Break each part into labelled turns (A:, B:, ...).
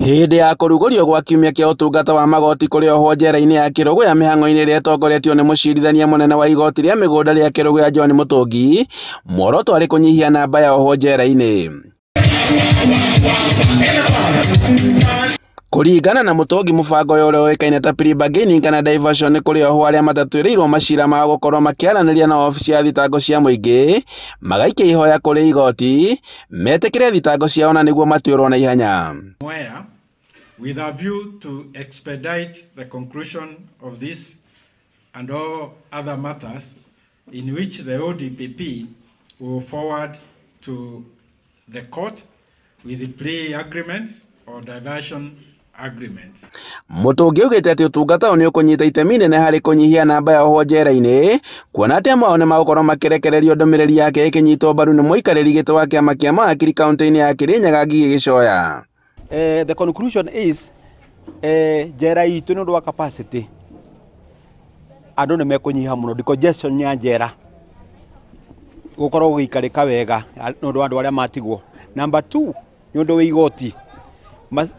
A: Hĩndĩ ya kũrugũrio gwa kiumia kĩa ũtungata wa magoti kũrĩ ohwo njera-inĩ ya Kĩrũgũya mĩhang'o-inĩ ĩrĩa ĩtongoretio nĩ mũcirithania mũnene wa igoti rĩa mĩgũnda rĩa Kĩrũgũya John Mũtũngi, muoroto arĩ kũnyihia namba ya ohwo njera-inĩ. Kũringana na Mũtũngi, mũbango ũyũ ũrĩa ũĩkaine ta plea bargaining kana diversion nĩ kũrĩ ohwo arĩa matatuĩrĩirwo macira ma gũkorwo makĩaranĩria na wabici ya thitango cia mũingĩ magaikia ihoya kũrĩ igoti metĩkĩre thitango ciao na nĩguo matuĩrwo na ihenya.
B: Mwea, with a view to expedite the conclusion of this and all other matters in which the ODPP will forward to the court with the plea agreements or diversion agreements.
A: Mũtũngi augĩte atĩ ũtungata ũyũ nĩ ũkũnyita itemi inene harĩ kũnyihia namba ya ohwo njera-inĩ, kuona atĩ amwe ao nĩ magũkorwo makĩrekererio ndũmĩrĩri yake ĩkĩnyitwo mbaru nĩ mũikarĩri gĩtĩ wa kĩama kĩa mawakiri kaunti-inĩ ya Kirinyaga Ngigĩ Gĩcoya.
C: The conclusion is njera itũ nĩ ũndũ wa capacity andũ nĩ mekũnyiha mũno, decongestion ya njera gũkorwo gũgĩikarĩka wega nĩ ũndũ wa andũ arĩa matigwo. Number 2 nĩ ũndũ wa igoti,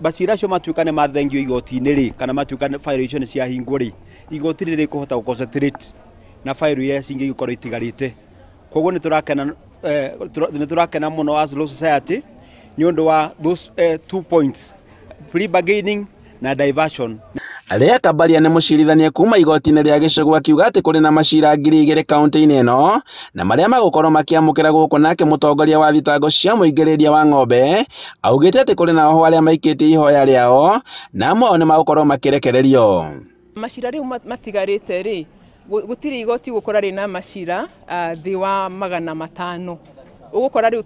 C: macira acio matuĩka nĩ mathengio igoti-inĩ rĩ, kana matuĩka file icio nĩ ciahingwo rĩ, igoti rĩ rĩkũhota gũ concentrate na file iria cingĩ igũkorwo itigarĩte. Koguo nĩ tũrakena, nĩ tũrakena mũno as law society nĩ ũndũ wa those 2 points, plea bargaining na diversion.
A: Lea Kabaria nĩ mũcirithania kuma igoti-inĩ rĩa Gĩcũgũ akiuga atĩ kũrĩ na macira 2000 kaunti-inĩ ĩno na marĩa magũkorwo makĩamũkĩra gũkũ. Nake mũtongoria wa thitango cia mũingĩrĩria wa ng'ombe augĩte atĩ kũrĩ na ohwo arĩa maikĩtie ihoya rĩao na amwe ao nĩ magũkorwo makĩrekererio.
D: Macira rĩu matigarĩte rĩ, gũtirĩ igoti gũkora rĩna macira thĩ wa 500. Ũgũkora rĩu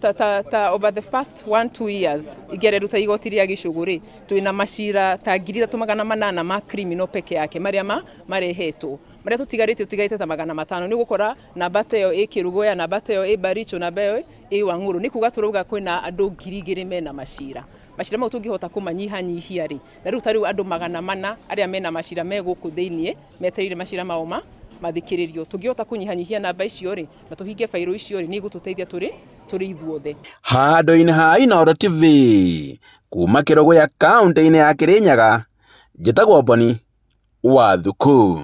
D: ta over the past 1-2 years ingĩreruta ta igoti rĩa Gĩcũgũ rĩ, twĩna macira ta 3800 ma criminal peke yake marĩa marehetwo, marĩa tũtigarĩte tũtigarĩte ta 500. Nĩ ũgũkora namba ta ĩyo ĩ Kĩrũgũya, namba ta ĩyo ĩ Baricho, namba ĩyo ĩ Wang'ũrũ. Nĩ kuga tũrauga kwĩna andũ 2000 mena macira. Macira mau tũngĩhota kũmanyihanyihia rĩ, na rĩu ta rĩu andũ 400 arĩa mena macira me gũkũ thĩiniĩ metereire macira mao mathikĩrĩrio, tũngĩhota kũnyihanyihia namba icio rĩ na tũhinge bairũ icio rĩ, nĩ igũtũteithia tũrĩ ithuothe.
A: Handũ-inĩ ha Inooro TV kuma Kĩrũgũya kaunti-inĩ ya Kirinyaga, njĩtagwo Boni wa Thuku.